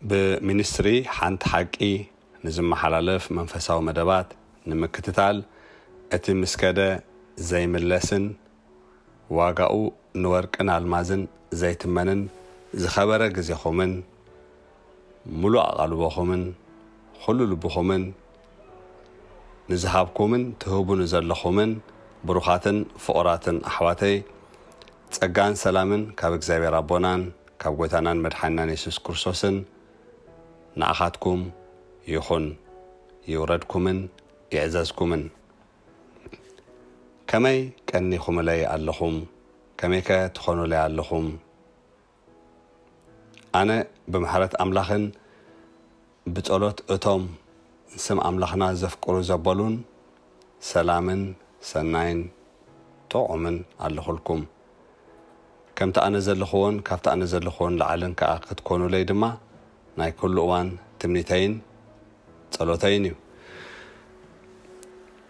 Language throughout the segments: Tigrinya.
ብሚኒስትሪ ሓንቲ ሓቂ ንዝመሓላለፍ መንፈሳዊ መደባት ንምክትታል፣ እቲ ምስ ከደ ዘይምለስን ዋጋኡ ንወርቅን ኣልማዝን ዘይትመንን ዝኸበረ ግዜኹምን፣ ምሉእ ኣቓልቦኹምን፣ ኹሉ ልብኹምን ንዝሃብኩምን ትህቡ ንዘለኹምን ብሩኻትን ፍቑራትን ኣሕዋተይ፣ ጸጋን ሰላምን ካብ እግዚኣብሔር ኣቦናን ካብ ጐይታናን መድሓኒናን የሱስ ክርስቶስን ንኣኻትኩም ይኹን። ይውረድኩምን ይዕዘዝኩምን። ከመይ ቀኒኹምለይ ኣለኹም? ከመይከ ትኾኑለይ ኣለኹም? ኣነ ብምሕረት ኣምላኽን ብጸሎት እቶም ስም ኣምላኽና ዘፍቅሩ ዘበሉን ሰላምን ሰናይን ጥዑምን ኣለኹልኩም። ከምቲ ኣነ ዘለኽዎን ካብቲ ኣነ ዘለኽዎን ላዕልን ከኣ ክትኮኑለይ ድማ ናይ ኩሉ እዋን ትምኒተይን ጸሎተይን እዩ።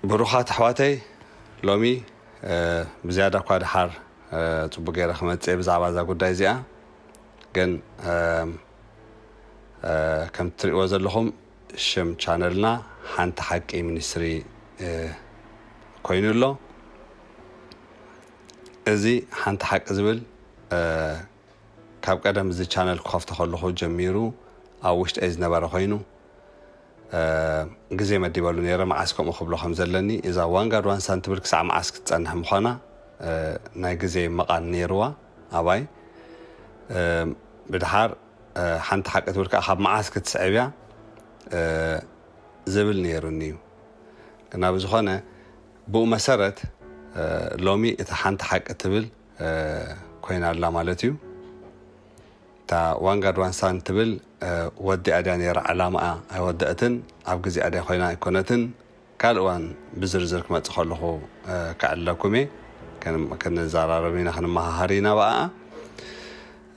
ብሩኻት ኣሕዋተይ፣ ሎሚ፣ እ፣ ብዝያዳ እኳ ደሓር፣ እ፣ ጽቡቅ ገይረ ክመጽእ እየ ብዛዕባ እዛ ጉዳይ እዚኣ። ግን፣ እም፣ እ፣ ከም ትሪእዎ ዘለኹም ሽም ቻነልና ሓንቲ ሓቂ ሚኒስትሪ፣ እ፣ ኮይኑ ኣሎ። እዚ ሓንቲ ሓቂ ዝብል፣ እ፣ ካብ ቀደም እዚ ቻነል ክኸፍቶ ከለኹ ጀሚሩ ኣብ ውሽጠይ ዝነበረ ኮይኑ፣ እ፣ ግዜ መዲበሉ ነይረ፣ መዓስ ከምኡ ክብሎ ከም ዘለኒ። እዛ ዋን ጋድ ዋን ሳን ትብል ክሳዕ መዓስ ክትጸንሕ ምዃና፣ እ፣ ናይ ግዜ መቓን ነይርዋ ኣባይ። እ፣ ብድሓር፣ እ፣ ሓንቲ ሓቂ ትብል ከኣ ካብ መዓስ ክትስዕብ እያ፣ እ፣ ዝብል ነይሩኒ እዩ። ግና ብዝኾነ ብኡ መሰረት፣ እ፣ ሎሚ እታ ሓንቲ ሓቂ ትብል፣ እ፣ ኮይና ኣላ ማለት እዩ። እታ ዋን ጋድ ዋን ሳን ትብል፣ እ፣ ወዲኣ ድያ ነይራ ዕላማኣ ኣይወደአትን፣ ኣብ ግዜኣ ድያ ኮይና ኣይኮነትን፣ ካልእ እዋን ብዝርዝር ክመጽእ ከለኹ፣ እ፣ ከዕልለኩም እየ። ከን-፣ ክንዘራረብ ኢና፣ ክንመሃሃር ኢና ብኣኣ።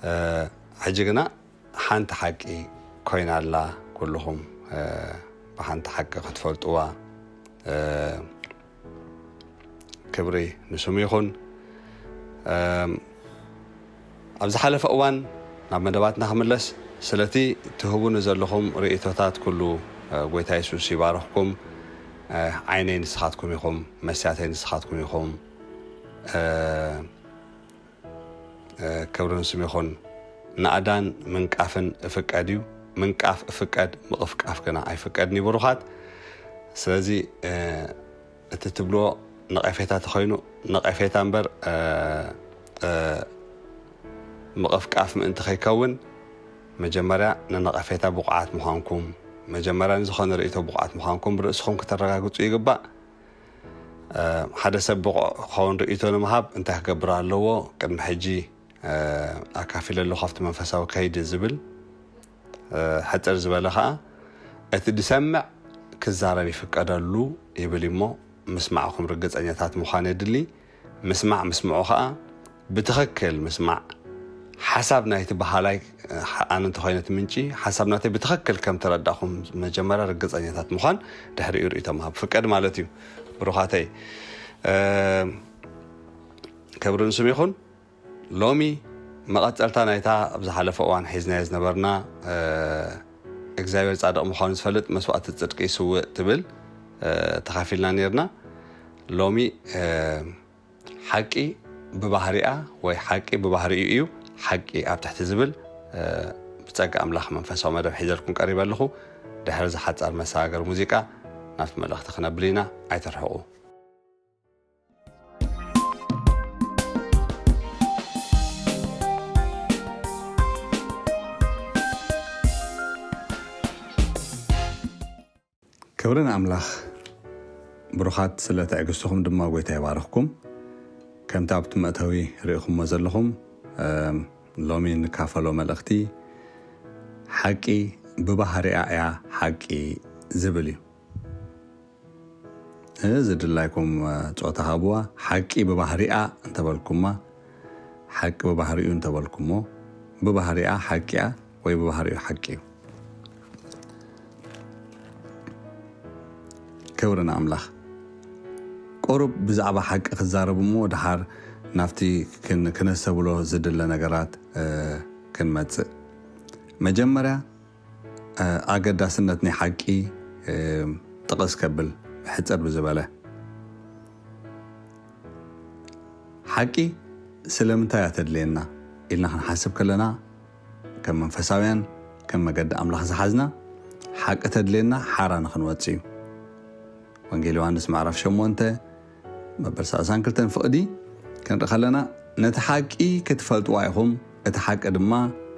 እ፣ ሕጂ ግና ሓንቲ ሓቂ ኮይና ኣላ፣ ኩልኹም፣ እ፣ ብሓንቲ ሓቂ ክትፈልጥዋ፣ እ፣ ክብሪ ንስሙ ይኹን። እም፣ ኣብ ዝሓለፈ እዋን ናብ መደባትና ክምለስ፣ ስለቲ ትህቡኒ ዘለኹም ርእይቶታት ኩሉ፣ እ፣ ጎይታ የሱስ ይባርኽኩም። እ፣ ዓይነይ ንስኻትኩም ኢኹም፣ መስትያተይ ንስኻትኩም ኢኹም። እ፣ እ፣ ክብሪ ንስሙ ይኹን። ናእዳን ምንቃፍን እፍቀድ እዩ። ምንቃፍ እፍቀድ፣ ምቕፍቃፍ ግና ኣይፍቀድን እዩ፣ ብሩኻት። ስለዚ፣ እ፣ እቲ ትብልዎ ነቐፌታ ተኾይኑ ነቐፌታ እምበር፣ እ፣ እ፣ ምቕፍቃፍ ምእንቲ ከይከውን፣ መጀመርያ ንነቐፌታ ብቑዓት ምዃንኩም፣ መጀመርያ ንዝኾነ ርእይቶ ብቑዓት ምዃንኩም ርእስኹም ክተረጋግጹ ይግባእ። እ፣ ሓደ ሰብ ብቑዕ ክኸውን ርእይቶ ንምሃብ እንታይ ክገብር ኣለዎ? ቅድሚ ሕጂ፣ እ፣ ኣካፊለ ኣለኹ ካብቲ መንፈሳዊ ከይዲ ዝብል፣ እ፣ ሕጽር ዝበለ ኸኣ፣ እቲ ዝሰምዕ ክዛረብ ይፍቀደሉ ይብል እሞ፣ ምስማዕኹም ርግጸኛታት ምዃን የድሊ። ምስማዕ ምስምዑ ኸኣ ብትኽክል ምስማዕ፣ ሓሳብ ናይቲ በሃላይ፣ እ፣ ኣነ እንተኾይነ እቲ ምንጪ፣ ሓሳብ ናተይ ብትኽክል ከም ተረዳእኹም መጀመርያ ርግጸኛታት ምዃን፣ ድሕሪኡ ርእይቶ ምሃብ ፍቀድ ማለት እዩ። ብሩኻተይ፣ እ፣ ክብሪ ንስም ይኹን። ሎሚ መቐጸልታ ናይታ ኣብ ዝሓለፈ እዋን ሒዝናዮ ዝነበርና፣ እ፣ እግዚኣብሔር ጻድቕ ምዃኑ ዝፈልጥ መስዋእቲ ጽድቂ ይስውእ ትብል፣ እ፣ ተኻፊልና ነይርና። ሎሚ፣ እ፣ ሓቂ ብባህሪኣ ወይ ሓቂ ብባህሪኡ እዩ ሓቂ ኣብ ትሕቲ ዝብል፣ እ፣ ብጸጋ ኣምላኽ መንፈሳዊ መደብ ሒዘልኩም ቀሪበ ኣለኹ። ድሕሪ እዚ ሓጻር መሰጋገሪ ሙዚቃ ናብቲ መልእኽቲ ክነብል ኢና። ኣይትርሕቑ። ክብሪ ንኣምላኽ። ብሩኻት፣ ስለ ትዕግስትኹም ድማ ጐይታ ይባርኽኩም። ከምቲ ኣብቲ መእተዊ ርኢኹምዎ ዘለኹም፣ እም፣ ሎሚ እንካፈሎ መልእኽቲ ሓቂ ብባህሪኣ እያ ሓቂ ዝብል እዩ። እዚ ድላይኩም፣ እ፣ ጾታ ሃብዋ። ሓቂ ብባህሪኣ እንተበልኩማ፣ ሓቂ ብባህሪኡ እንተበልኩሞ፣ ብባህሪኣ ሓቂ እያ ወይ ብባህሪኡ ሓቂ እዩ። ክብሪ ንኣምላኽ። ቁሩብ ብዛዕባ ሓቂ ክዛረብ እሞ፣ ድሓር ናብቲ ክን-፣ ክነስተብሎ ዝድለ ነገራት፣ እ፣ ክንመጽእ። መጀመርያ፣ ኣገዳስነት ናይ ሓቂ ጥቕስ ከብል ብሕጽር ብዝበለ፣ ሓቂ ስለምንታይ እያ ተድልየና ኢልና ክንሓስብ ከለና፣ ከም መንፈሳውያን፣ ከም መገዲ ኣምላኽ ዝሓዝና፣ ሓቂ ተድልየና ሓራ ንኽንወጽእ እዩ። ወንጌል ዮሃንስ ምዕራፍ ሸሞንተ መበል ሰላሳን ክልተን ፍቕዲ ክንርኢ ከለና፣ ነቲ ሓቂ ክትፈልጥዋ ኢኹም፣ እቲ ሓቂ ድማ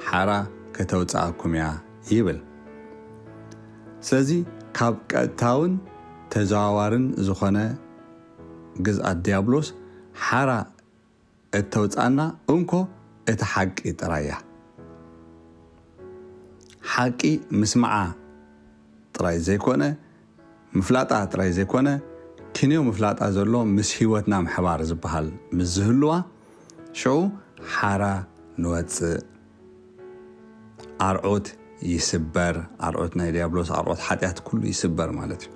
ሓራ ከተውጽኣኩም እያ ይብል። ስለዚ ካብ ቀጥታውን ተዘዋዋርን ዝኾነ ግዝኣት ዲያብሎስ ሓራ እተውፅኣና እንኮ እቲ ሓቂ ጥራይ እያ። ሓቂ ምስማዓ ጥራይ ዘይኮነ፣ ምፍላጣ ጥራይ ዘይኮነ፣ ክንዮ ምፍላጣ ዘሎ ምስ ህይወትና ምሕባር ዝበሃል ምስ ዝህልዋ፣ ሽዑ ሓራ ንወፅእ። ኣርዑት ይስበር፣ ኣርዑት ናይ ዲያብሎስ፣ ኣርዑት ሓጢኣት ኩሉ ይስበር ማለት እዩ።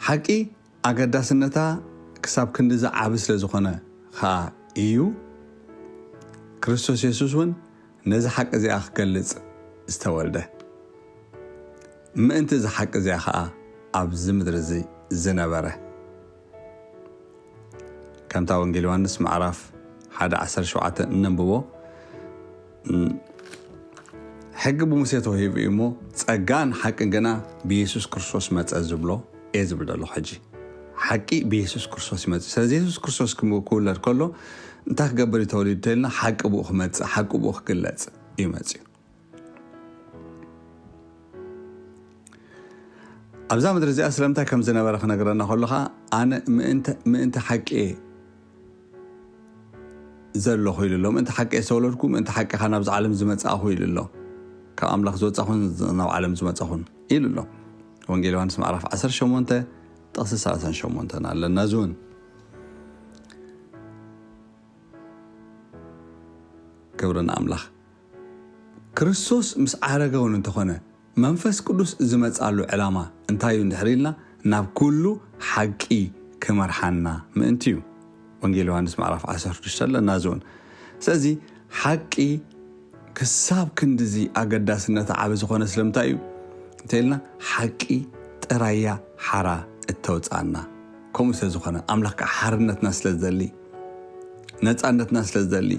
ሓቂ ኣገዳስነታ ክሳብ ክንድዚ ዓቢ ስለ ዝኾነ ኸኣ እዩ ክርስቶስ የሱስ እውን ነዚ ሓቂ እዚኣ ክገልጽ ዝተወልደ። ምእንቲ እዚ ሓቂ እዚኣ ኸኣ ኣብዚ ምድሪ እዚ ዝነበረ። ከምታ ወንጌል ዮሃንስ ምዕራፍ ሓደ ዓሰርተ ሸውዓተ እነንብቦ፣ እም፣ ሕጊ ብሙሴ ተዋሂቡ እዩ እሞ፣ ጸጋን ሓቅን ግና ብየሱስ ክርስቶስ መጸ ዝብሎ እየ ዝብል ዘለኹ። ሕጂ ሓቂ ብየሱስ ክርስቶስ ይመጽእ። ስለዚ የሱስ ክርስቶስ ክም-፣ ክውለድ ከሎ እንታይ ክገብር እዩ ተወሊዱ ተልና? ሓቂ ብኡ ክመጽእ፣ ሓቂ ብኡ ክግለጽ እዩ መጽዩ። ኣብዛ ምድሪ እዚኣ ስለምንታይ ከም ዝነበረ ክነግረና ከሎ ኸዓ፣ ኣነ ምእንቲ፣ ምእንቲ ሓቂ እየ ዘለኹ ኢሉ ኣሎ። ምእንቲ ሓቂ እየ ዝተወለድኩ፣ ምእንቲ ሓቂ ኸዓ ናብዚ ዓለም ዝመጻእኹ ኢሉ ኣሎ። ካብ ኣምላኽ ዝወጻኹን ናብ ዓለም ዝመጻኹን ኢሉ ኣሎ። ወንጌል ዮሃንስ ምዕራፍ ዓሰርተ ሸሞንተ ጥቕሲ ሰላሳን ሸሞንተን ኣለና። እዚ እውን ክብሪ ንኣምላኽ። ክርስቶስ ምስ ዓረገ እውን እንተኾነ፣ መንፈስ ቅዱስ ዝመጽኣሉ ዕላማ እንታይ እዩ እንድሕር ኢልና፣ ናብ ኩሉ ሓቂ ክመርሓና ምእንቲ እዩ። ወንጌል ዮሃንስ ምዕራፍ ዓሰርተ ሽዱሽተ ኣለና እዚ እውን። ስለዚ ሓቂ ክሳብ ክንድዚ ኣገዳስነታ ዓቢ ዝኾነ ስለምንታይ እዩ እንተኢልና፣ ሓቂ ጥራያ ሓራ እተውፅኣና። ከምኡ ስለ ዝኾነ ኣምላኽ ከዓ ሓርነትና ስለ ዝደሊ፣ ነፃነትና ስለ ዝደሊ፣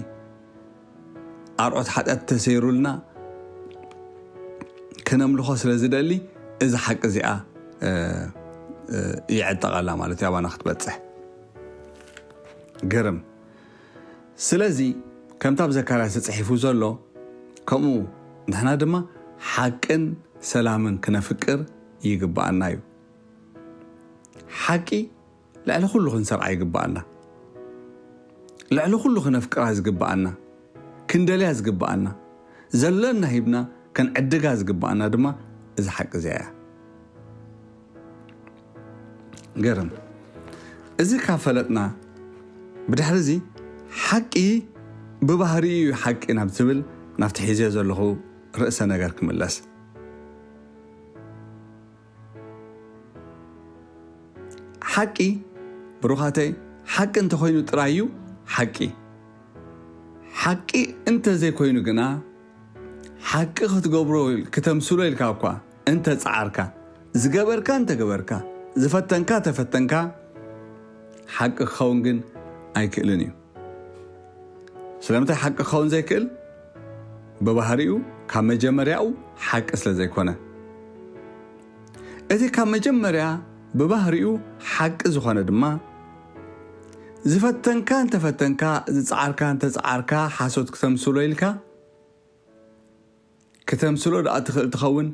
ኣርዖት ሓጢኣት ተሰይሩልና ክነምልኾ ስለ ዝደሊ፣ እዚ ሓቂ እዚኣ፣ እ፣ እ፣ ይዕጠቐላ ማለት እዩ፣ ኣባና ክትበጽሕ። ግርም። ስለዚ ከምታ ኣብ ዘካርያስ ተጻሒፉ ዘሎ፣ ከምኡ ንሕና ድማ ሓቅን ሰላምን ክነፍቅር ይግብኣና እዩ። ሓቂ ልዕሊ ኩሉ ክንሰርዓ ይግብኣና። ልዕሊ ኩሉ ክነፍቅራ ዝግብኣና፣ ክንደልያ ዝግብኣና፣ ዘለና ሂብና ክንዕድጋ ዝግብኣና ድማ እዚ ሓቂ እዚኣ እያ። ገርም። እዚ ካብ ፈለጥና፣ ብድሕሪ እዚ ሓቂ ብባህሪኡ እዩ ሓቂ ናብ ዝብል፣ ናብቲ ሒዝዮ ዘለኹ ርእሰ ነገር ክምለስ። ሓቂ፣ ብሩኻተይ፣ ሓቂ እንተኾይኑ ጥራይ እዩ ሓቂ። ሓቂ እንተዘይኮይኑ ግና፣ ሓቂ ክትገብሮ፣ ክተምስሎ ኢልካ እኳ እንተጸዓርካ፣ ዝገበርካ እንተገበርካ፣ ዝፈተንካ ተፈተንካ፣ ሓቂ ክኸውን ግን ኣይክእልን እዩ። ስለምንታይ ሓቂ ክኸውን ዘይክእል? ብባህሪኡ ካብ መጀመርያኡ ሓቂ ስለ ዘይኮነ። እቲ ካብ መጀመርያ ብባህሪኡ ሓቂ ዝኾነ ድማ፣ ዝፈተንካ እንተፈተንካ፣ ዝጸዓርካ እንተጸዓርካ፣ ሓሶት ክተምስሎ ኢልካ፣ ክተምስሎ ደኣ ትኽእል ትኸውን፣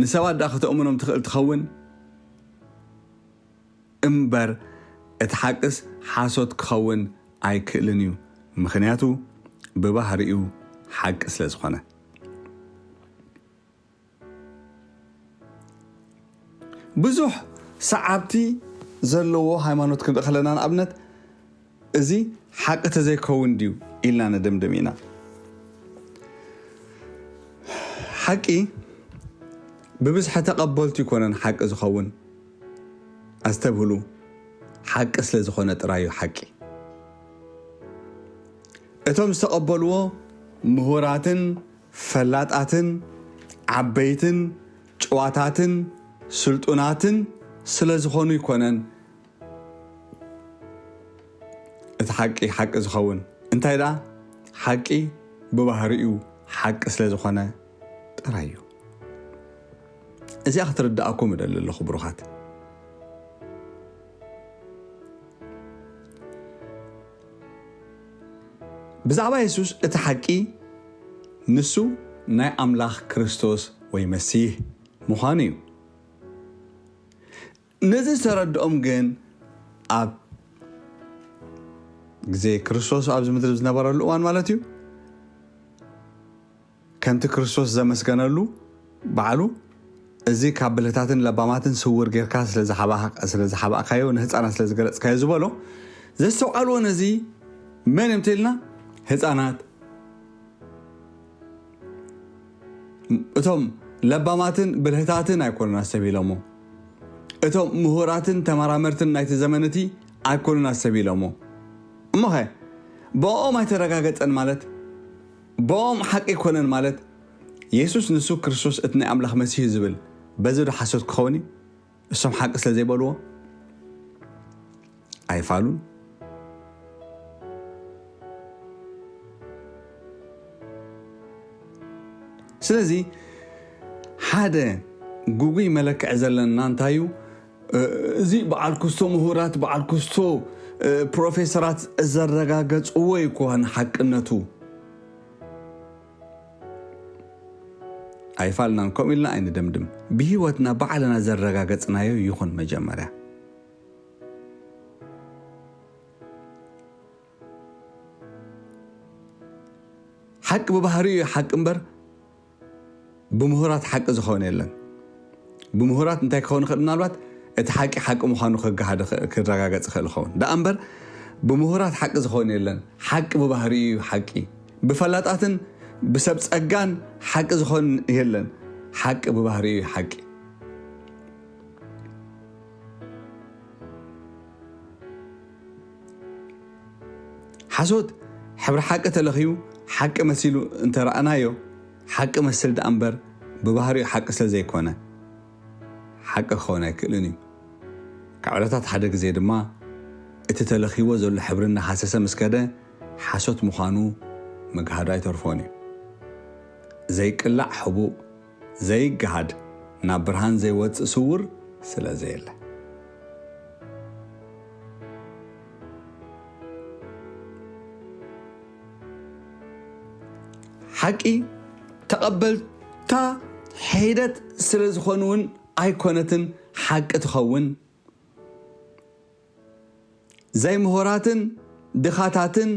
ንሰባት ደኣ ክተእምኖም ትኽእል ትኸውን፣ እምበር እቲ ሓቅስ ሓሶት ክኸውን ኣይክእልን እዩ። ምኽንያቱ ብባህሪኡ ሓቂ ስለ ዝኾነ። ብዙሕ ሰዓብቲ ዘለዎ ሃይማኖት ክንርኢ ከለና፣ ንኣብነት፣ እዚ ሓቂ ተዘይከውን ድዩ ኢልና ነደምድም ኢና። ሓቂ ብብዝሒ ተቐበልቱ ይኮነን ሓቂ ዝኸውን። ኣስተብህሉ፣ ሓቂ ስለ ዝኾነ ጥራይ እዩ ሓቂ። እቶም ዝተቐበልዎ ምሁራትን ፈላጣትን ዓበይትን ጭዋታትን ስልጡናትን ስለ ዝኾኑ ኣይኮነን እቲ ሓቂ ሓቂ ዝኸውን። እንታይ ደኣ ሓቂ ብባህሪኡ ሓቂ ስለ ዝኾነ ጥራይ እዩ። እዚኣ ክትርድኣኩም እደሊ ኣለኹ ብሩኻት። ብዛዕባ የሱስ እቲ ሓቂ ንሱ ናይ ኣምላኽ ክርስቶስ ወይ መሲህ ምዃኑ እዩ። ነዚ ዝተረድኦም ግን ኣብ ግዜ ክርስቶስ ኣብዚ ምድሪ ዝነበረሉ እዋን ማለት እዩ፣ ከምቲ ክርስቶስ ዘመስገነሉ ባዕሉ፣ እዚ ካብ ብልህታትን ለባማትን ስውር ጌርካ ስለ ዝሓባ-፣ ስለ ዝሓባእካዮ፣ ንህፃናት ስለ ዝገለፅካዮ ዝበሎ፣ ዘስተውዓልዎ ነዚ መን እዮም ተልና? ህፃናት። እቶም ለባማትን ብልህታትን ኣይኮኑን ኣሰቢሎሞ። እቶም ምሁራትን ተመራመርትን ናይቲ ዘመን እቲ ኣይኮኑን ኣሰቢሎሞ። እሞኸ ብኦም ኣይተረጋገጸን ማለት፣ ብኦም ሓቂ ኣይኮነን ማለት፣ የሱስ ንሱ ክርስቶስ እቲ ናይ ኣምላኽ መሲህ እዩ ዝብል በዚ ዶ ሓሶት ክኸውን እዩ? እሶም ሓቂ ስለ ዘይበልዎ ኣይፋሉን። ስለዚ ሓደ ጉጉይ መለክዒ ዘለና እንታይ እዩ? እ፣ እዚ በዓል ክስቶ ምሁራት፣ በዓል ክስቶ፣ እ፣ ፕሮፌሰራት ዘረጋገጽዎ ይኮን ሓቅነቱ። ኣይፋልናን፣ ከምኡ ኢልና ኣይንደምድም። ብህይወትና ባዕልና ዘረጋገጽናዮ ይኹን መጀመርያ። ሓቂ ብባህሪኡ እዩ ሓቂ እምበር፣ ብምሁራት ሓቂ ዝኸውን የለን። ብምሁራት እንታይ ክኸውን ይኽእል? ምናልባት እቲ ሓቂ ሓቂ ምዃኑ ክገሃድ ይኽእል፣ ክረጋገጽ ይኽእል ይኸውን። ደኣ እምበር፣ ብምሁራት ሓቂ ዝኸውን የለን። ሓቂ ብባህሪኡ እዩ ሓቂ። ብፈላጣትን ብሰብ ጸጋን ሓቂ ዝኾን የለን። ሓቂ ብባህሪኡ እዩ ሓቂ። ሓሶት ሕብሪ ሓቂ ተለኽዩ ሓቂ መሲሉ እንተረኣናዮ፣ ሓቂ መስል ደኣ እምበር ብባህሪኡ ሓቂ ስለ ዘይኮነ፣ ሓቂ ክኸውን ኣይክእልን እዩ። ካብ ዕለታት ሓደ ግዜ ድማ፣ እቲ ተለኺዎ ዘሎ ሕብሪ እናሃሰሰ ምስ ከደ፣ ሓሶት ምዃኑ ምግሃዱ ኣይተርፎን እዩ። ዘይቅላዕ ሕቡእ፣ ዘይገሃድ፣ ናብ ብርሃን ዘይወጽእ ስውር ስለ ዘየለ። ሓቂ ተቐበልታ ሒደት ስለ ዝኾኑ እውን ኣይኮነትን ሓቂ ትኸውን። ዘይምሁራትን ድኻታትን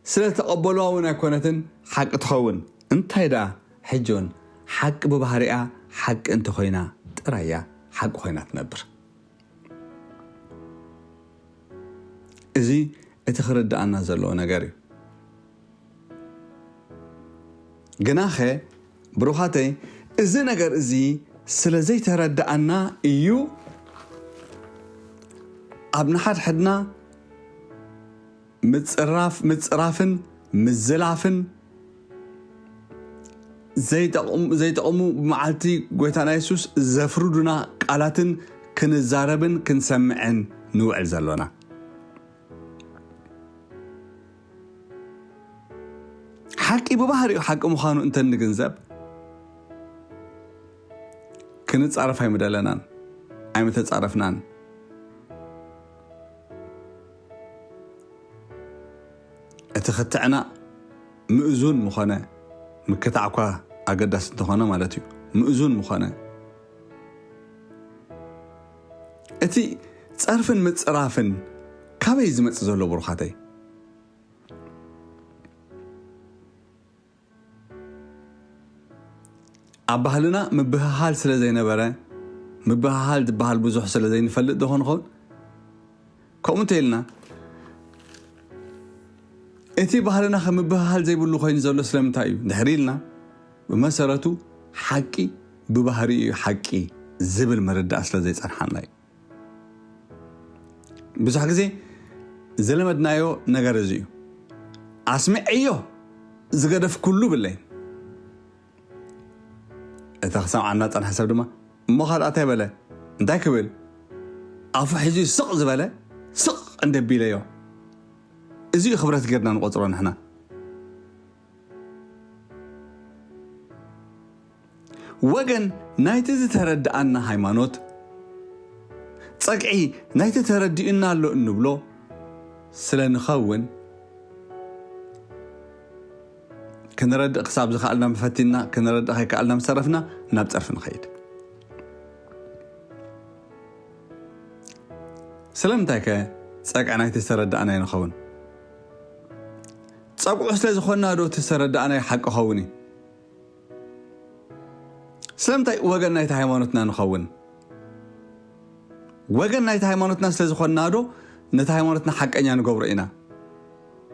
ስለ ተቐበልዋ እውን ኣይኮነትን ሓቂ ትኸውን። እንታይ ደኣ ሕጂ እውን ሓቂ ብባህሪኣ ሓቂ እንተኾይና ጥራይ እያ ሓቂ ኮይና ትነብር። እዚ እቲ ክርድኣና ዘለዎ ነገር እዩ። ግናኸ ብሩኻተይ፣ እዚ ነገር እዚ ስለ ዘይተረድኣና እዩ ኣብ ንሓድሕድና ምጽራፍ፣ ምጽራፍን ምዝላፍን ዘይጠቕሙ፣ ዘይጠቕሙ ብመዓልቲ ጎይታና የሱስ ዘፍርዱና ቃላትን ክንዛረብን ክንሰምዕን ንውዕል ዘሎና። ሓቂ ብባህሪኡ ሓቂ ምዃኑ እንተ ንግንዘብ፣ ክንጻረፍ ኣይምደለናን፣ ኣይምተጻረፍናን። እቲ ክትዕና ምእዙን ምኾነ፣ ምክታዕ እኳ ኣገዳሲ እንተኾነ ማለት እዩ፣ ምእዙን ምኾነ። እቲ ጸርፍን ምጽራፍን ካበይ ዝመጽእ ዘሎ ብሩኻተይ? ኣብ ባህልና ምብህሃል ስለ ዘይነበረ፣ ምብህሃል ዝበሃል ብዙሕ ስለ ዘይንፈልጥ ዶ ኾን ኾን? ከምኡ እንተ ኢልና፣ እቲ ባህልና ከምብህሃል ዘይብሉ ኮይኑ ዘሎ ስለምንታይ እዩ? ድሕሪ ኢልና፣ ብመሰረቱ ሓቂ ብባህሪኡ እዩ ሓቂ ዝብል መረዳእ ስለ ዘይጸንሓና እዩ። ብዙሕ ግዜ ዝለመድናዮ ነገር እዚ እዩ። ኣስሚዐዮ ዝገደፍኩሉ ብለይ። እቲ ክሰምዓና ጸንሐ ሰብ ድማ፣ "እሞ ካልኣታይ በለ እንታይ ክብል?" ኣፉ ሒዙ ስቕ ዝበለ፣ ስቕ እንደ ቢለዮ። እዚ እዩ ክብረት ጌርና ንቖጽሮ ንሕና። ወገን ናይቲ ዝተረድኣና ሃይማኖት፣ ጸግዒ ናይቲ ተረዲኡና ኣሎ እንብሎ ስለ ንኸውን፣ ክንረድእ ክሳብ ዝኸኣልና መፈቲና፣ ክንረድእ ከይከኣልና ምስ ተረፍና ናብ ጸርፊ ንኸይድ። ስለምንታይ ከ ጸግዒ ናይቲ ዝተረዳእና ይንኸውን? ጸግዑ ስለ ዝኾንና ዶ እቲ ዝተረዳእናዮ ሓቂ ኸውን እዩ? ስለምንታይ ወገን ናይቲ ሃይማኖትና ንኸውን? ወገን ናይቲ ሃይማኖትና ስለ ዝኾንና ዶ ነቲ ሃይማኖትና ሓቀኛ ንገብሮ ኢና?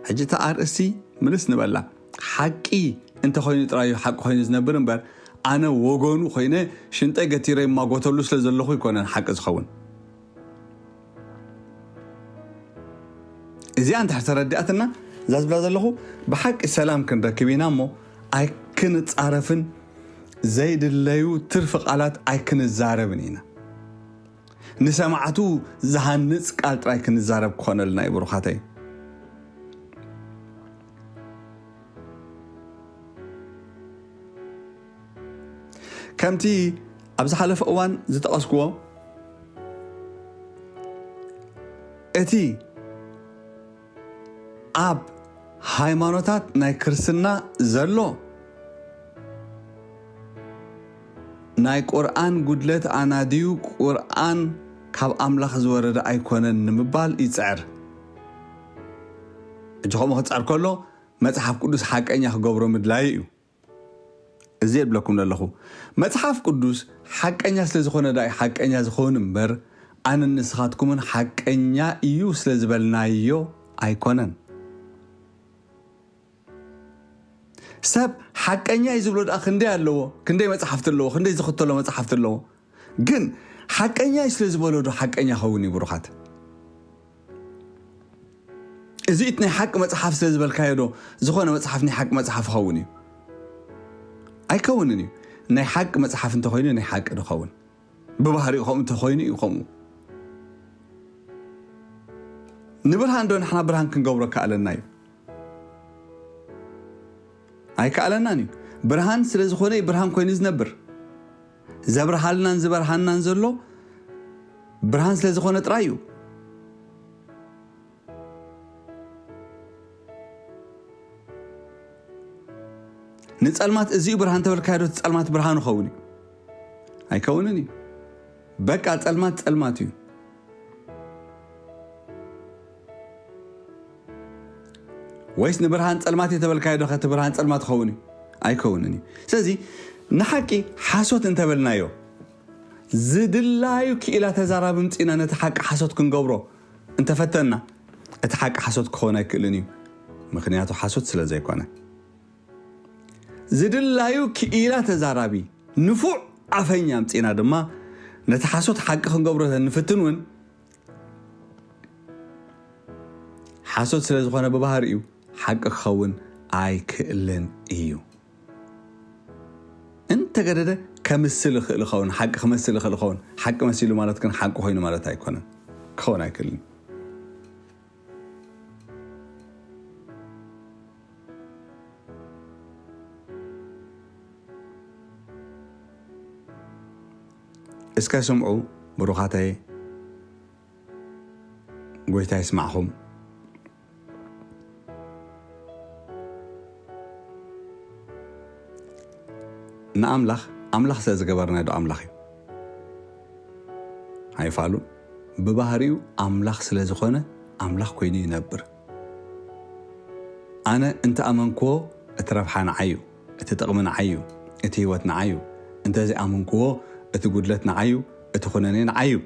ሕጂ እታ ኣርእስቲ ምልስ ንበላ። ሓቂ እንተኾይኑ ጥራይ እዩ ሓቂ ኮይኑ ዝነብር እምበር፣ ኣነ ወገኑ ኮይነ ሽንጠይ ገቲረ ይማጎተሉ ስለ ዘለኹ ኣይኮነን ሓቂ ዝኸውን። እዚኣ እንድሕር ተረዲኣትና፣ እዛ ዝብላ ዘለኹ ብሓቂ ሰላም ክንረክብ ኢና እሞ፣ ኣይክንጻረፍን ዘይድለዩ ትርፊ ቃላት ኣይክንዛረብን ኢና። ንሰማዕቱ ዝሃንጽ ቃል ጥራይ ክንዛረብ ክኾነልና እዩ ብሩኻተይ። ከምቲ ኣብ ዝሓለፈ እዋን ዝጠቐስክዎ፣ እቲ ኣብ ሃይማኖታት ናይ ክርስትና ዘሎ ናይ ቁርኣን ጉድለት ኣናድዩ፣ ቁርኣን ካብ ኣምላኽ ዝወረደ ኣይኮነን ንምባል ይጽዕር። ሕጂ ከምኡ ክጽዕር ከሎ መጽሓፍ ቅዱስ ሓቀኛ ክገብሮ ምድላዩ እዩ። እዚ የብለኩም ዘለኹ። መጽሓፍ ቅዱስ ሓቀኛ ስለ ዝኾነ ዳይ ሓቀኛ ዝኸውን እምበር፣ ኣነን ንስኻትኩምን ሓቀኛ እዩ ስለ ዝበልናዮ ኣይኮነን። ሰብ ሓቀኛ እዩ ዝብሎ ደኣ ክንደይ ኣለዎ፣ ክንደይ መጽሓፍቲ ኣለዎ፣ ክንደይ ዝኽተሎ መጽሓፍቲ ኣለዎ። ግን ሓቀኛ እዩ ስለ ዝበሎ ዶ ሓቀኛ ኸውን እዩ ብሩኻት? እዚ እቲ ናይ ሓቂ መጽሓፍ ስለ ዝበልካዮ ዶ ዝኾነ መጽሓፍ ናይ ሓቂ መጽሓፍ ይኸውን እዩ? ኣይከውንን እዩ። ናይ ሓቂ መጽሓፍ እንተኾይኑ ናይ ሓቂ ድኸውን። ብባህሪኡ ከምኡ እንተኾይኑ እዩ ከምኡ። ንብርሃን ዶ ንሕና ብርሃን ክንገብሮ ከኣለና እዩ? ኣይከኣለናን እዩ። ብርሃን ስለ ዝኾነ እዩ ብርሃን ኮይኑ ዝነብር። ዘብርሃልናን ዝበርሃናን ዘሎ ብርሃን ስለ ዝኾነ ጥራይ እዩ። ንጸልማት እዚ እዩ ብርሃን ተበልካዮ ዶ እቲ ጸልማት ብርሃን ይኸውን እዩ? ኣይከውንን እዩ። በቃ ጸልማት ጸልማት እዩ። ወይስ ንብርሃን ጸልማት እየ ተበልካዮ ዶ ከቲ ብርሃን ጸልማት ክኸውን እዩ? ኣይከውንን እዩ። ስለዚ ንሓቂ ሓሶት እንተበልናዮ፣ ዝድላዩ ክኢላ ተዛራቢ ምጺና ነቲ ሓቂ ሓሶት ክንገብሮ እንተፈተና፣ እቲ ሓቂ ሓሶት ክኸውን ኣይክእልን እዩ። ምኽንያቱ ሓሶት ስለ ዘይኮነ። ዝድላዩ ክኢላ ተዛራቢ ንፉዕ ኣፈኛ ምጺና ድማ ነቲ ሓሶት ሓቂ ክንገብሮ ንፍትን እውን፣ ሓሶት ስለ ዝኾነ ብባህሪኡ ሓቂ ክኸውን ኣይክእልን እዩ። እንተገደደ ከምስል ይኽእል ይኸውን፣ ሓቂ ክመስል ይኽእል ይኸውን። ሓቂ መሲሉ ማለት ግን ሓቂ ኮይኑ ማለት ኣይኮነን፣ ክኸውን ኣይክእልን። እስከ ስምዑ ብሩኻተይ፣ ጎይታ ይስማዕኹም። ንኣምላኽ ኣምላኽ ስለ ዝገበርናዮ ዶ ኣምላኽ እዩ? ኣይፋሉን። ብባህሪኡ ኣምላኽ ስለ ዝኾነ ኣምላኽ ኮይኑ ይነብር። ኣነ እንተ ኣመንክዎ እቲ ረብሓ ንዓይ እዩ፣ እቲ ጥቕሚ ንዓይ እዩ፣ እቲ ህይወት ንዓይ እዩ። እንተ ዘይኣመንክዎ እቲ ጉድለት ንዓይ እዩ፣ እቲ ኩነኔ ንዓይ እዩ።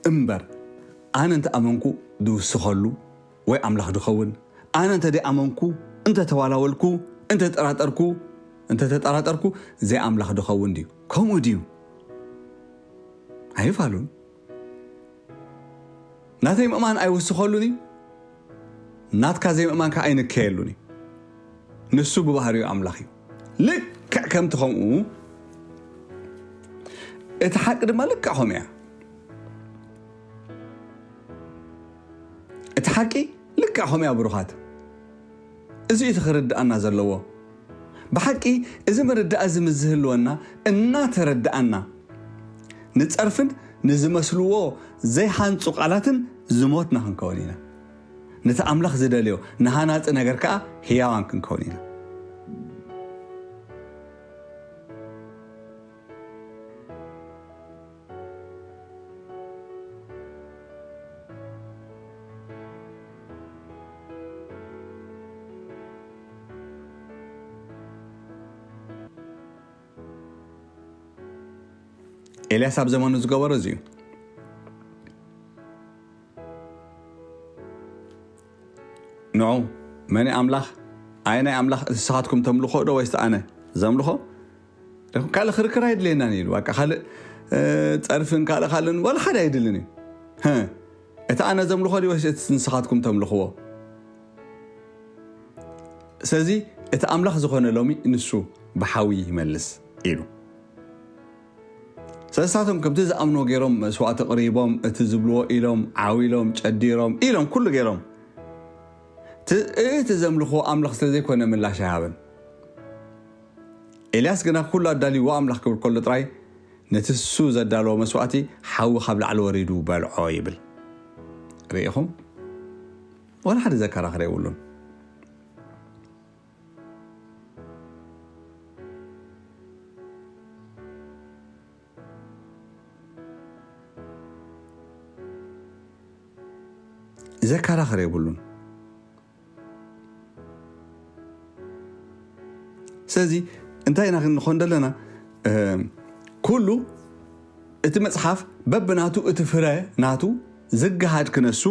እምበር ኣነ እንተ ኣመንኩ ድውስኸሉ ወይ ኣምላኽ ድኸውን፣ ኣነ እንተ ደይኣመንኩ፣ እንተ ተዋላወልኩ፣ እንተ ጠራጠርኩ፣ እንተ ተጠራጠርኩ፣ ዘይኣምላኽ ድኸውን ድዩ? ከምኡ ድዩ? ኣይፋሉን። ናተይ ምእማን ኣይውስኸሉን እዩ፣ ናትካ ዘይምእማን ከኣ ኣይንከየሉን እዩ። ንሱ ብባህሪኡ ኣምላኽ እዩ። ልክዕ ልክዕ ከምቲ ከምኡ፣ እቲ ሓቂ ድማ ልክዕ ከምኡ እያ። እቲ ሓቂ ልክዕ ከምኡ እያ፣ ብሩኻት። እዚ እዩ እቲ ክርድኣና ዘለዎ። ብሓቂ፣ እዚ ምርዳእ እዚ ምስ ዝህልወና፣ እናተረድኣና፣ ንጸርፍን ንዝመስልዎ ዘይሃንጹ ቃላትን ዝሞትና ክንከውን ኢና። ነቲ ኣምላኽ ዝደልዮ ንሃናጺ ነገር ከኣ ህያዋን ክንከውን ኢና። ኤልያስ ኣብ ዘመኑ ዝገበሮ እዚ እዩ። ንዑ፣ መን ኣምላኽ? ኣየናይ ኣምላኽ? እቲ ንስኻትኩም ተምልኾ ዶ ወይስ ኣነ ዘምልኾ? ካልእ ክርክር ኣይድልየናን እዩ። በቃ ካልእ፣ እ፣ ጸርፍን ካልእ ካልእን ዋላ ሓደ ኣይድልን እዩ። ህ፣ እቲ ኣነ ዘምልኾ ድዩ ወይስ እቲ ንስኻትኩም ተምልኽዎ? ስለዚ እቲ ኣምላኽ ዝኾነ ሎሚ ንሱ ብሓዊ ይመልስ ኢሉ። ስለሳቶም ከምቲ ዝኣምንዎ ገይሮም መስዋዕቲ ኣቕሪቦም፣ እቲ ዝብልዎ ኢሎም፣ ዓው ኢሎም፣ ጨዲሮም ኢሎም፣ ኩሉ ገይሮም። እቲ፣ እቲ ዘምልኽዎ ኣምላኽ ስለ ዘይኮነ ምላሽ ኣይሃበን። ኤልያስ ግና ኩሉ ኣዳልይዎ ኣምላኽ ክብል ከሎ ጥራይ ነቲ እሱ ዘዳለዎ መስዋዕቲ ሓዊ ካብ ላዕሊ ወሪዱ በልዖ ይብል። ርኢኹም? ዋላ ሓደ ዘከራኽር የብሉን። ዘከራኽር የብሉን። ስለዚ እንታይ ኢና ክንኾን ዘለና? እ፣ ኩሉ እቲ መጽሓፍ በብናቱ እቲ ፍረ ናቱ ዝገሃድ ክነሱ፣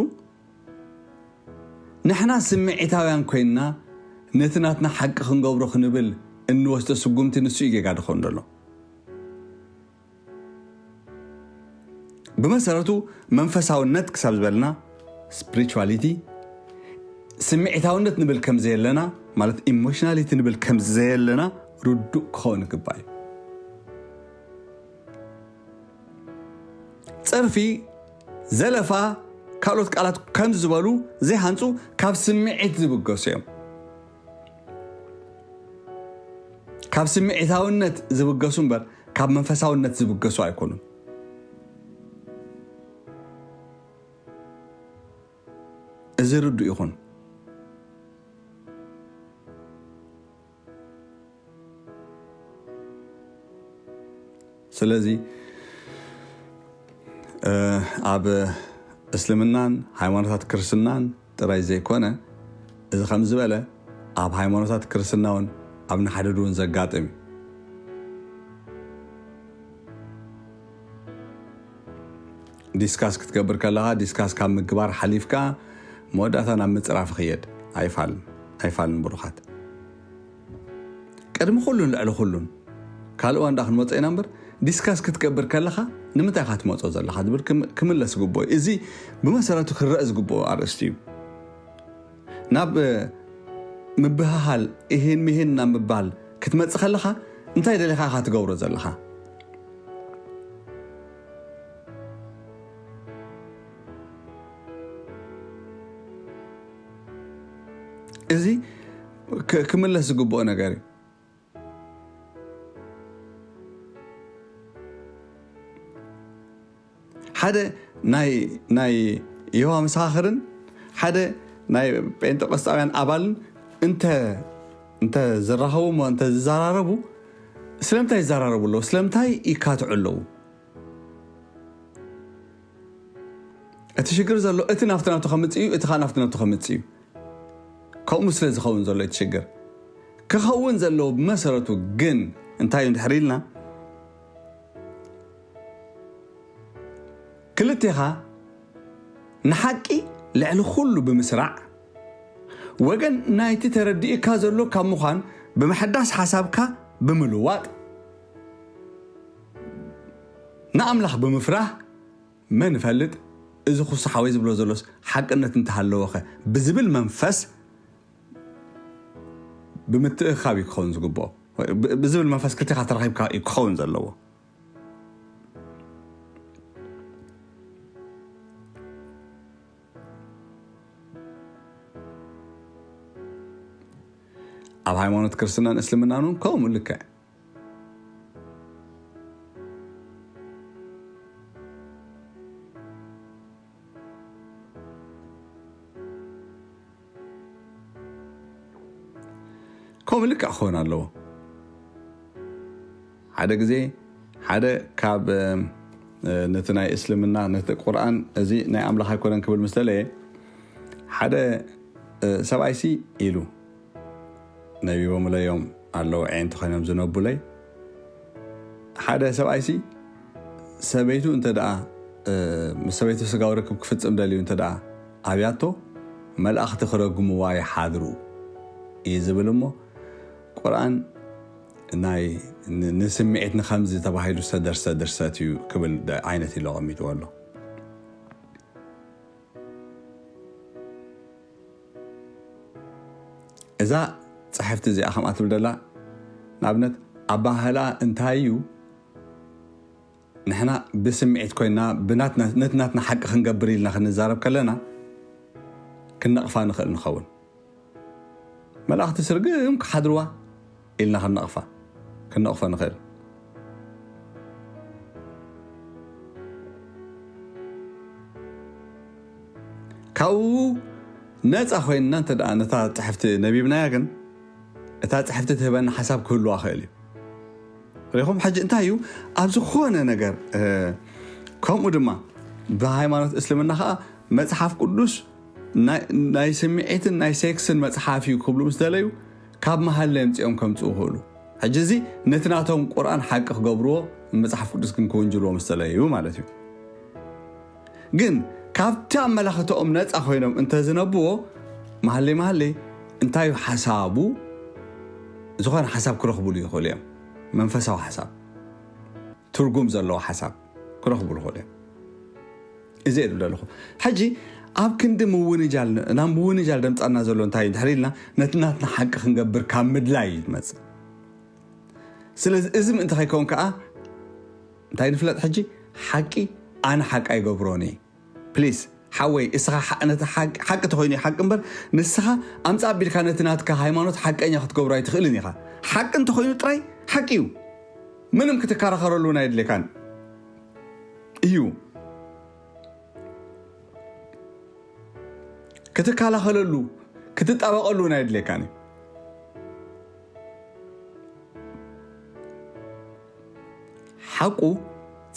ንሕና ስምዒታውያን ኮይንና ነቲ ናትና ሓቂ ክንገብሮ ክንብል እንወስዶ ስጉምቲ ንሱ እዩ ጌጋ ድኾን ዘሎ። ብመሰረቱ መንፈሳውነት ክሳብ ዝበልና፣ ስፒሪቹዋሊቲ፣ ስምዒታውነት ንብል ከም ዘየለና፣ ማለት ኢሞሽናሊቲ ንብል ከም ዘየለና ርዱእ ክኸውን ይግባእ እዩ። ጸርፊ፣ ዘለፋ፣ ካልኦት ቃላት ከም ዝበሉ ዘይሃንጹ ካብ ስምዒት ዝብገሱ እዮም። ካብ ስምዒታውነት ዝብገሱ እምበር ካብ መንፈሳውነት ዝብገሱ ኣይኮኑን። እዚ ርዱእ ይኹን። ስለዚ፣ እ፣ ኣብ እስልምናን ሃይማኖታት ክርስትናን ጥራይ ዘይኮነ፣ እዚ ከም ዝበለ ኣብ ሃይማኖታት ክርስትና እውን ኣብ ንሓድድ እውን ዘጋጥም እዩ። ዲስካስ ክትገብር ከለኻ፣ ዲስካስ ካብ ምግባር ሓሊፍካ መወዳእታ ናብ ምጽራፍ ይኽየድ። ኣይፋልን፣ ኣይፋልን ብሩኻት። ቅድሚ ኩሉን ልዕሊ ኩሉን፣ ካልእ ዋንዳ ክንመጾ ኢና እምበር፣ ዲስካስ ክትገብር ከለኻ ንምንታይ ኢኻ ትመጾ ዘለኻ ዝብል ክም-፣ ክምለስ ግቡእ እዩ። እዚ ብመሰረቱ ክረአ ዝግብኦ ኣርእስቲ እዩ። ናብ፣ እ፣ ምብህሃል፣ እሄን ምሄን ናብ ምባል ክትመጽእ ከለኻ፣ እንታይ ደሊኻ ኢኻ ትገብሮ ዘለኻ? እዚ ክ-፣ ክምለስ ዝግብኦ ነገር እዩ። ሓደ ናይ፣ ናይ የሆዋ መሰኻኽርን ሓደ ናይ ጴንጠቆስጣውያን ኣባልን እንተ፣ እንተ ዝራኸቡ እሞ እንተ ዝዘራረቡ፣ ስለምንታይ ይዘራረቡ ኣለዉ? ስለምንታይ ይካትዑ ኣለዉ? እቲ ሽግር ዘሎ እቲ ናብቲ ናቱ ከምጽእ እዩ፣ እቲ ኸዓ ናብቲ ናቱ ከምጽእ እዩ። ከምኡ ስለ ዝኸውን ዘሎ እቲ ሽግር። ክኸውን ዘለዎ ብመሰረቱ ግን እንታይ እዩ እንድሕር ኢልና፣ ክልቴኻ ንሓቂ ልዕሊ ኩሉ ብምስራዕ፣ ወገን ናይቲ ተረዲእካ ዘሎ ካብ ምዃን ብምሕዳስ ሓሳብካ ብምልዋጥ፣ ንኣምላኽ ብምፍራህ፣ መን ይፈልጥ፣ እዚ ኩሱ ሓወይ ዝብሎ ዘሎስ ሓቅነት እንተሃለወኸ ብዝብል መንፈስ ብምትእኽኻብ እዩ ክኸውን ዝግብኦ። ብ- ብዝብል መንፈስ ክልቲኻ ተራኺብካ እዩ ክኸውን ዘለዎ። ኣብ ሃይማኖት ክርስትናን እስልምናን እውን ከምኡ ልክዕ። ከምኡ ልክዕ ክኸውን ኣለዎ። ሓደ ግዜ ሓደ ካብ ነቲ ናይ እስልምና ነቲ ቁርኣን እዚ ናይ ኣምላኽ ኣይኮነን ክብል ምስ ደለየ፣ ሓደ ሰብኣይሲ ኢሉ ነቢቦምለዮም ኣለዉ፣ ዕየንቲ ኮይኖም ዝነቡለይ። ሓደ ሰብኣይሲ ሰበይቱ እንተ ደኣ ምስ ሰበይቱ ስጋዊ ርክብ ክፍጽም ደልዩ እንተ ደኣ ኣብያቶ፣ መላእኽቲ ክረግምዋ ይሓድሩ እዩ ዝብል እሞ፣ ቁርኣን ናይ ንስምዒት ንኸምዚ ተባሂሉ ዝተደርሰ ድርሰት እዩ ክብል ዓይነት ኢሉ ኣቐሚጥዎ ኣሎ። እዛ ጽሕፍቲ እዚኣ ከምኣ ትብል ደላ፣ ንኣብነት ኣባህላ እንታይ እዩ? ንሕና ብስምዒት ኮይና ብናትና ነቲ ናትና ሓቂ ክንገብር ኢልና ክንዛረብ ከለና ክንነቕፋ ንኽእል ንኸውን። መላእኽቲ ስርግም ክሓድርዋ ኢልና ክንነቕፋ ክንነቕፎ ንኽእል። ካብኡ ነፃ ኮይንና እንተ ደኣ ነታ ጽሕፍቲ ነቢብናያ ግን እታ ጽሕፍቲ ትህበና ሓሳብ ክህልዋ ክእል እዩ። ሪኹም ሕጂ እንታይ እዩ ኣብ ዝኾነ ነገር ከምኡ ድማ ብሃይማኖት እስልምና ከዓ መጽሓፍ ቅዱስ ናይ ስምዒትን ናይ ሴክስን መጽሓፍ እዩ ክብሉ ምስ ደለዩ ካብ መሃለ የምፅኦም ከምፅኡ ክእሉ። ሕጂ እዚ ነቲ ናቶም ቁርኣን ሓቂ ክገብርዎ መጽሓፍ ቅዱስ ግን ክውንጅልዎ ምስ ደለዩ ማለት እዩ። ግን ካብቲ ኣመላኽተኦም ነፃ ኮይኖም እንተዝነብዎ መሃለይ መሃለይ እንታይ እዩ ሓሳቡ ዝኾነ ሓሳብ ክረኽብሉ ይኽእሉ እዮም። መንፈሳዊ ሓሳብ፣ ትርጉም ዘለዎ ሓሳብ ክረኽብሉ ይኽእሉ እዮም። እዚ እየ ዝብል ዘለኹ። ሕጂ ኣብ ክንዲ ምውንጃል ናብ ምውንጃል ደምፃና ዘሎ እንታይ እዩ ድሕሪ ኢልና ነቲ ናትና ሓቂ ክንገብር ካብ ምድላይ እዩ ዝመፅእ። ስለዚ እዚ ምእንቲ ከይከውን ከዓ እንታይ ንፍለጥ ሕጂ ሓቂ ኣነ ሓቂ ኣይገብሮን እየ። ፕሊስ ሓወይ እስኻ ሓ- ነቲ ሓቂ ሓቂ ተኾይኑ እዩ ሓቂ እምበር ንስኻ ኣምፃ ኣቢልካ ነቲ ናትካ ሃይማኖት ሓቀኛ ክትገብሮ ኣይትኽእልን ኢኻ። ሓቂ እንተኾይኑ ጥራይ ሓቂ እዩ። ምንም ክትከራኸረሉ ናይ ድሌካን እዩ። ክትከላኸለሉ ክትጣበቐሉ ናይ ድሌካን እዩ። ሓቁ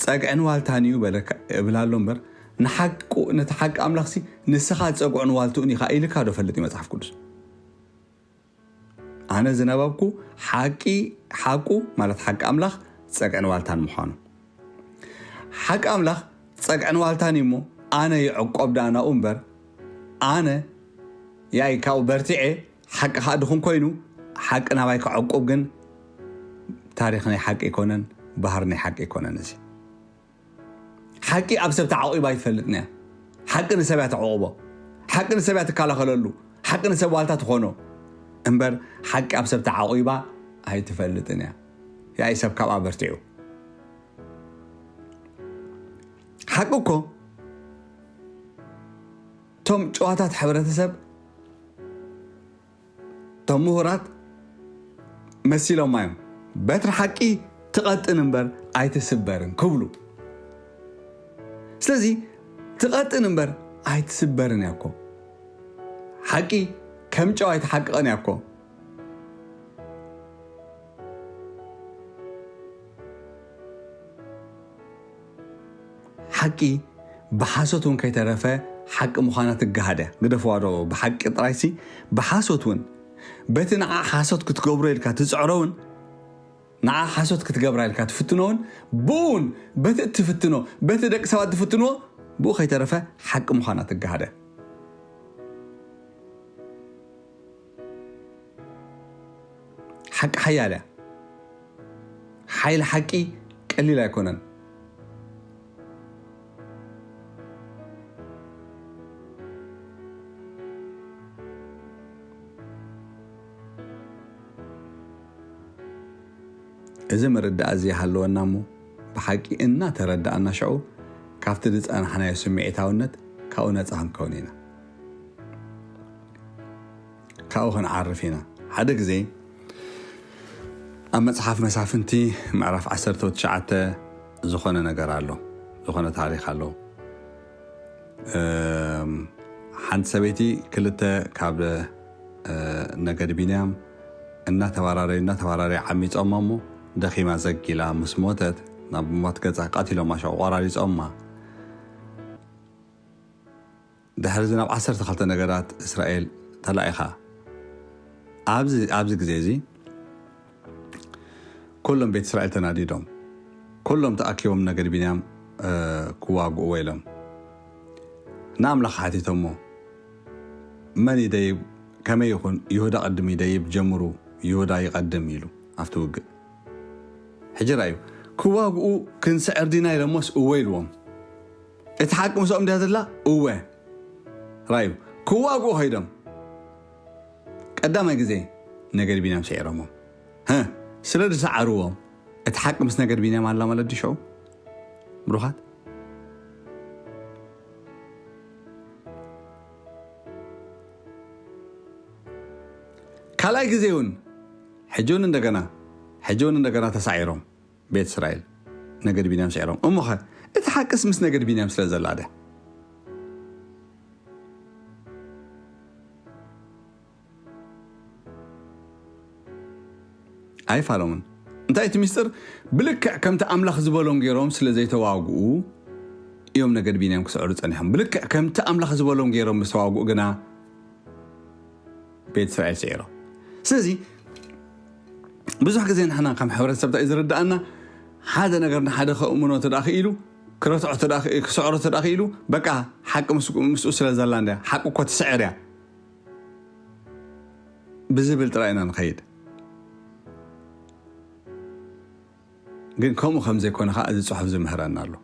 ጸግዕን ዋልታን እዩ በለካ እብላ ኣሎ እምበር ንሓቁ ነቲ ሓቂ ኣምላኽሲ ንስኻ ጸጉዕን ዋልትኡን ኢኻ ኢልካ ዶ ፈልጥ እዩ መጽሓፍ ቅዱስ? ኣነ ዝነበብኩ ሓቂ ሓቁ ማለት ሓቂ ኣምላኽ ጸግዕን ዋልታን ምዃኑ ሓቂ ኣምላኽ ጸግዕን ዋልታን እዩ እሞ ኣነ ይዕቆብ ደኣ ናብኡ እምበር ኣነ ያይ ካብኡ በርቲዐ ሓቂ ከዓ ድኹም ኮይኑ ሓቂ ናባይ ክዕቁብ ግን ታሪኽ ናይ ሓቂ ኣይኮነን፣ ባህር ናይ ሓቂ ኣይኮነን። እዚ ሓቂ ኣብ ሰብ ተዓቂባ ኣይትፈልጥን እያ። ሓቂ ንሰብ እያ ተዕቕቦ፣ ሓቂ ንሰብ እያ ትከላኸለሉ፣ ሓቂ ንሰብ ዋልታ ትኾኖ እምበር ሓቂ ኣብ ሰብ ተዓቂባ ኣይትፈልጥን እያ። ያይ ሰብ ካብኣ በርቲዑ ሓቂ እኮ እቶም ጨዋታት ሕብረተሰብ እቶም ምሁራት መሲሎማ እዮም በትሪ ሓቂ ትቐጥን እምበር ኣይትስበርን ክብሉ። ስለዚ ትቐጥን እምበር ኣይትስበርን እያ እኮ። ሓቂ ከም ጨው ኣይትሓቅቕን እያ እኮ። ሓቂ ብሓሶት እውን ከይተረፈ ሓቂ ምዃና ትገሃደ ግደፍዋ ዶ ብሓቂ ጥራይሲ ብሓሶት እውን በቲ ንዓ ሓሶት ክትገብሮ ኢልካ ትፅዕሮ እውን ንዓ ሓሶት ክትገብራ ኢልካ ትፍትኖ እውን ብኡ እውን በቲ እትፍትኖ በቲ ደቂ ሰባት ትፍትንዎ ብኡ ከይተረፈ ሓቂ ምዃና ትገሃደ። ሓቂ ሓያል እያ። ሓይሊ ሓቂ ቀሊል ኣይኮነን። እዚ ምርዳእ እዚ ይሃለወና እሞ፣ ብሓቂ እናተረዳእና፣ ሽዑ ካብቲ ዝጸናሕናዮ ስምዒታውነት ካብኡ ነጻ ክንከውን ኢና። ካብኡ ክንዓርፍ ኢና። ሓደ ግዜ ኣብ መጽሓፍ መሳፍንቲ ምዕራፍ ዓሰርተ ትሽዓተ ዝኾነ ነገር ኣሎ፣ ዝኾነ ታሪኽ ኣሎ። እም፣ ሓንቲ ሰበይቲ ክልተ ካብ፣ እ፣ ነገድ ቢንያም እናተባራረዩ፣ እናተባራረዩ ዓሚጾማ እሞ፣ ደኺማ ዘጊላ ምስ ሞተት፣ ናብ ሞት ገጻ ቀቲሎማ፣ ሽዑ ቆራሪጾማ። ድሕሪ እዚ ናብ ዓሰርተ ክልተ ነገዳት እስራኤል ተላኢኻ። ኣብዚ፣ ኣብዚ ግዜ እዚ ኩሎም ቤት እስራኤል ተናዲዶም፣ ኩሎም ተኣኪቦም ነገድ ቢንያም፣ እ፣ ክዋግእዎ ኢሎም ንኣምላኽ ሓቲቶሞ። መን ይደይብ፣ ከመይ ይኹን፣ ይሁዳ ቅድም ይደይብ፣ ጀምሩ፣ ይሁዳ ይቐድም ኢሉ ኣብቲ ውግእ። ሕጂ ራእዩ፣ ክዋግኡ ክንስዕር ዲና ኢሎሞስ እወ ኢልዎም። እቲ ሓቂ ምስኦም እንድያ ዘላ፣ እወ። ራእዩ፣ ክዋግኡ ኸይዶም ቀዳማይ ግዜ ነገድ ቢንያም ስዒሮሞም። ሀ፣ ስለ ዝሰዓርዎም፣ እቲ ሓቂ ምስ ነገድ ቢንያም ኣላ ማለት ድዩ ሽዑ? ብሩኻት። ካልኣይ ግዜ እውን፣ ሕጂ እውን እንደገና፣ ሕጂ እውን እንደገና ተሳዒሮም ቤት እስራኤል፣ ነገድ ቢንያም ስዒሮም። እሞኸ፣ እቲ ሓቅስ ምስ ነገድ ቢንያም ስለ ዘላ ድያ? ኣይፋሎምን። እንታይ እቲ ሚስጥር? ብልክዕ ከምቲ ኣምላኽ ዝበሎም ገይሮም ስለ ዘይተዋግኡ እዮም ነገድ ቢንያም ክስዕሩ ጸኒሖም። ብልክዕ ከምቲ ኣምላኽ ዝበሎም ገይሮም ምስ ተዋግኡ ግና ቤት እስራኤል ስዒሮም። ስለዚ ብዙሕ ግዜ ንሕና ከም ሕብረተሰብ እንታይ እዩ ዝርድኣና? ሓደ ነገር ንሓደ ከእምኖ እንተ ደኣ ክኢሉ፣ ክረትዖ እንተ ደኣ ክኢ-፣ ክስዕሮ እንተ ደኣ ክኢሉ፣ በቃ ሓቂ ምስ-፣ ምስኡ ስለ ዘላ እንድያ፣ ሓቂ እኮ ትስዕር እያ ብዝብል ጥራይ ኢና ንኸይድ። ግን ከምኡ ከም ዘይኮነ ኸኣ እዚ ጽሑፍ ዝምህረና ኣሎ።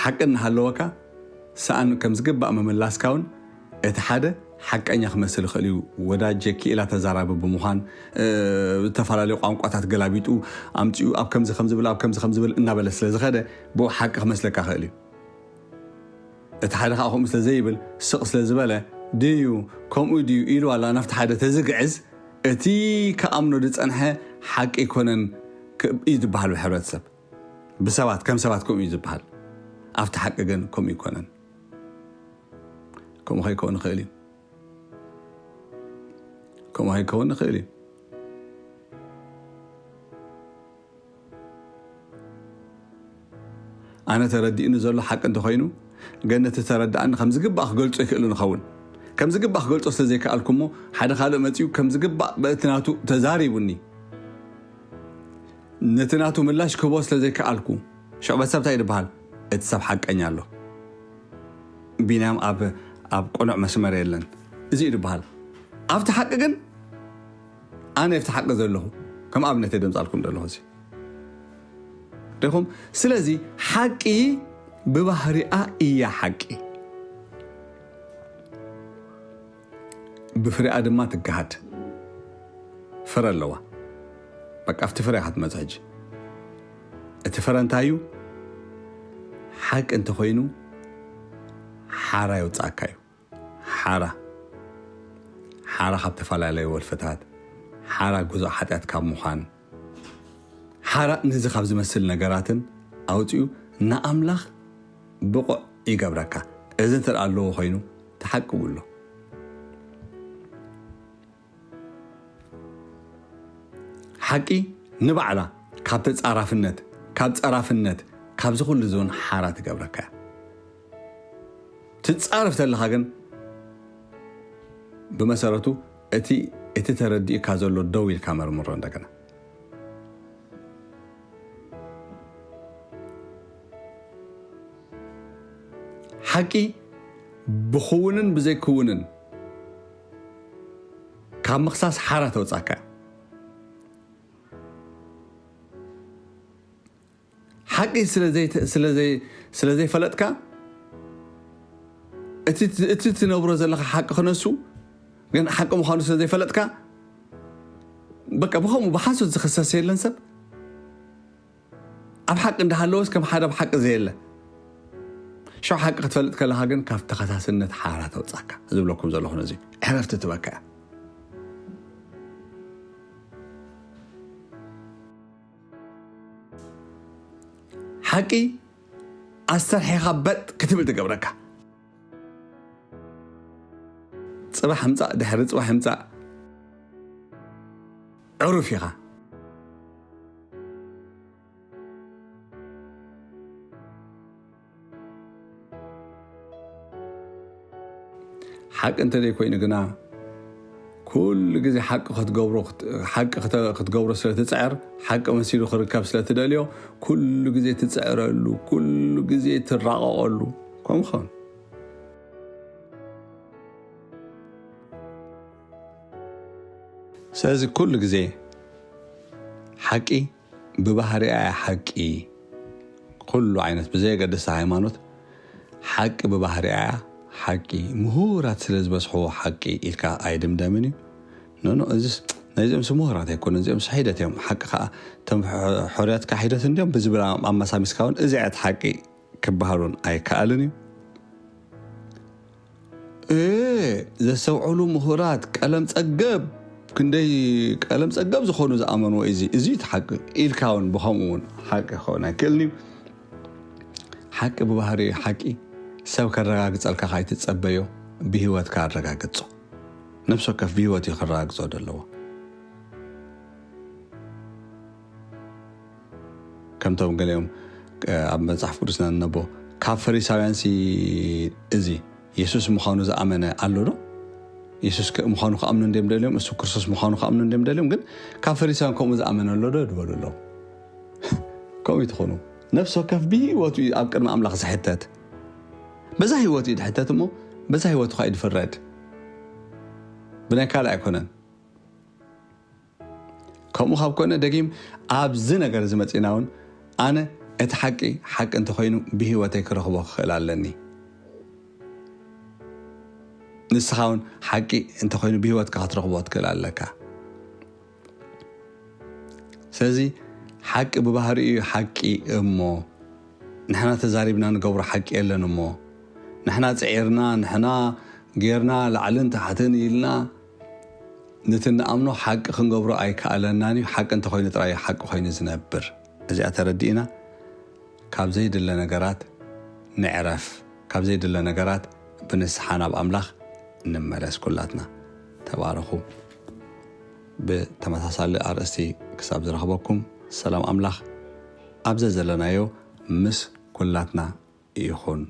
ሓቂ እናሃለወካ ሰኣን ከም ዝግባእ ምምላስካ እውን እቲ ሓደ ሓቀኛ ክመስል ይኽእል እዩ። ወዳጀ ክኢላ ተዛራቢ ብምዃን፣ እ፣ ዝተፈላለዩ ቋንቋታት ገላቢጡ ኣምጺኡ ኣብ ከምዚ ከም ዝብል፣ ኣብ ከምዚ ከም ዝብል እናበለ ስለ ዝኸደ ብኡ ሓቂ ክመስለካ ይኽእል እዩ። እቲ ሓደ ኸኣ ከምኡ ስለ ዘይብል ስቕ ስለ ዝበለ ድዩ ከምኡ ድዩ ኢሉ ዋላ ናብቲ ሓደ ተዝግዕዝ እቲ ክኣምኖ ዝጸንሐ ሓቂ ኣይኮነን ክ-፣ እዩ ዝበሃል ብሕብረተሰብ። ብሰባት፣ ከም ሰባት ከምኡ እዩ ዝበሃል። ኣብቲ ሓቂ ግን ከምኡ ኣይኮነን። ከምኡ ከይከውን ይኽእል እዩ። ከምኡ ከይከውን ይኽእል እዩ። ኣነ ተረዲእኒ ዘሎ ሓቂ እንተኾይኑ፣ ግን ነቲ ተረዳእኒ ከም ዝግባእ ክገልጾ ይክእሉ ንኸውን። ከም ዝግባእ ክገልጾ ስለ ዘይከኣልኩ እሞ፣ ሓደ ካልእ መጺኡ ከም ዝግባእ በቲ ናቱ ተዛሪቡኒ። ነቲ ናቱ ምላሽ ክህቦ ስለ ዘይከኣልኩ፣ ሽዑ በቲ ሰብ እንታይ እዩ ዝበሃል? እቲ ሰብ ሓቀኛ ኣሎ። ቢንያም ኣብ፣ ኣብ ቅኑዕ መስመር የለን። እዚ እዩ ዝበሃል። ኣብቲ ሓቂ ግን፣ ኣነ ኣብቲ ሓቂ ዘለኹ፣ ከም ኣብነት እየ ደምጻልኩም ዘለኹ እዚ። ዲኹም? ስለዚ ሓቂ ብባህሪኣ እያ ሓቂ። ብፍሬኣ ድማ ትገሃድ። ፍረ ኣለዋ። በቃ ኣብቲ ፍረ ኢኻ ትመጽእ ሕጂ። እቲ ፍረ እንታይ እዩ? ሓቂ እንተኾይኑ ሓራ የውጽኣካ እዩ። ሓራ። ሓራ ካብ ተፈላለዩ ወልፍታት፣ ሓራ ግዙእ ሓጢኣት ካብ ምዃን፣ ሓራ ነዚ ካብ ዝመስል ነገራትን ኣውጺኡ ንኣምላኽ ብቑዕ ይገብረካ። እዚ እንተ ደኣ ኣለዎ ኮይኑ፣ ተሓቅቡ ኣሎ። ሓቂ ንባዕላ ካብ ተጻራፍነት፣ ካብ ጸራፍነት፣ ካብዚ ኩሉ እዚ እውን ሓራ ትገብረካ እያ። ትጻረፍ ተለኻ ግን ብመሰረቱ እቲ፣ እቲ ተረዲእካ ዘሎ ደው ኢልካ መርምሮ እንደገና። ሓቂ ብኽውንን ብዘይክውንን ካብ ምኽሳስ ሓራ ተውጻካ። ሓቂ ስለ ዘይተ-፣ ስለ ዘይ-፣ ስለ ዘይፈለጥካ፣ እቲ፣ እቲ ትነብሮ ዘለኻ ሓቂ ክነሱ፣ ግን ሓቂ ምዃኑ ስለ ዘይፈለጥካ፣ በቃ ብኸምኡ ብሓሶት ዝኽሰስ የለን ሰብ። ኣብ ሓቂ እንዳሃለወስ ከም ሓደ ኣብ ሓቂ ዘየለ። ሽዑ ሓቂ ክትፈልጥ ከለኻ ግን ካብ ተኸሳስነት ሓራ ተውጻካ። ዝብለኩም ዘለኹ ነዚ ዕረፍቲ ትበካ እያ። ሓቂ ኣስተርሒኻ በጥ ክትብል ትገብረካ። ጽባሕ ምጻእ ድሕሪ ጽባሕ ምጻእ ዕሩፍ ኢኻ። ሓቂ እንተደይ ኮይኑ ግና ኩሉ ግዜ ሓቂ ክትገብሮ ሓቂ ክትገብሮ ስለ ትጽዕር፣ ሓቂ መሲሉ ክርከብ ስለ ትደልዮ፣ ኩሉ ግዜ ትጽዕረሉ፣ ኩሉ ግዜ ትራቐቐሉ። ከምኡ ኸውን። ስለዚ ኩሉ ግዜ ሓቂ ብባህሪኣ እያ ሓቂ። ኩሉ ዓይነት ብዘየገድስ ሃይማኖት ሓቂ ብባህሪኣ እያ ሓቂ። ምሁራት ስለ ዝበዝሕዎ ሓቂ ኢልካ ኣይድምደምን እዩ። ኖኖ እዚስ ናይዚኦም ምሁራት ኣይኮኑ፣ እዚኦም ስሒደት እዮም። ሓቂ ከዓ እቶም ሕርያትካ ሒደት እንዲኦም ብዝብል ኣማሳሚስካ እውን እዚ ዓይነት ሓቂ ክበሃሉን ኣይከኣልን እዩ። ዘስተውዕሉ ምሁራት ቀለም ጸገብ ክንደይ ቀለም ጸገብ ዝኾኑ ዝኣመንዎ እዚ እዚ ሓቂ ኢልካ እውን ብኸምኡ እውን ሓቂ ክኸውን ኣይክእልን እዩ። ሓቂ ብባህሪ ሓቂ ሰብ ከረጋግጸልካ ካይትጸበዮ ብህይወትካ ኣረጋግጾ። ነፍሲ ወከፍ ብህይወት እዩ ከረጋግጾ ዘለዎ። ከምቶም ገሊኦም ኣብ መጽሓፍ ቅዱስና ንነቦ ካብ ፈሪሳውያን ሲ እዚ የሱስ ምዃኑ ዝኣመነ ኣሎ ዶ? የሱስ ምዃኑ ክኣምኑ እንዲም ደልዮም፣ እሱ ክርስቶስ ምዃኑ ክኣምኑ እንዲም ደልዮም፣ ግን ካብ ፈሪሳውያን ከምኡ ዝኣመነ ኣሎ ዶ ዝበሉ ኣለዉ። ከምኡ ይትኾኑ። ነፍሲ ወከፍ ብህይወቱ እዩ ኣብ ቅድሚ ኣምላኽ ዝሕተት። በዛ ህይወቱ እዩ ዝሕተት እሞ በዛ ህይወቱ ከዓ እዩ ዝፍረድ። ብናይ ካልእ ኣይኮነን። ከምኡ ካብ ኮነ ደጊም ኣብዚ ነገር እዚ መጺና እውን ኣነ እቲ ሓቂ ሓቂ እንተኮይኑ ብህይወተይ ክረኽቦ ክኽእል ኣለኒ። ንስኻ እውን ሓቂ እንተኮይኑ ብህይወትካ ክትረኽቦ ክትክእል ኣለካ። ስለዚ ሓቂ ብባህሪኡ እዩ ሓቂ እሞ ንሕና ተዛሪብና ንገብሮ ሓቂ የለን እሞ ንሕና ጽዒርና ንሕና ጌርና ላዕልን ታሕትን ኢልና ነቲ እንኣምኖ ሓቂ ክንገብሮ ኣይከኣለናን እዩ። ሓቂ እንተኮይኑ ጥራይ ሓቂ ኮይኑ ዝነብር። እዚኣ ተረዲእና ካብ ዘይድለ ነገራት ንዕረፍ። ካብ ዘይድለ ነገራት ብንስሓ ናብ ኣምላኽ ንመለስ። ኩላትና ተባረኹ። ብተመሳሳሊ ኣርእስቲ ክሳብ ዝረኽበኩም ሰላም ኣምላኽ ኣብ ዘዘለናዮ ምስ ኩላትና ይኹን።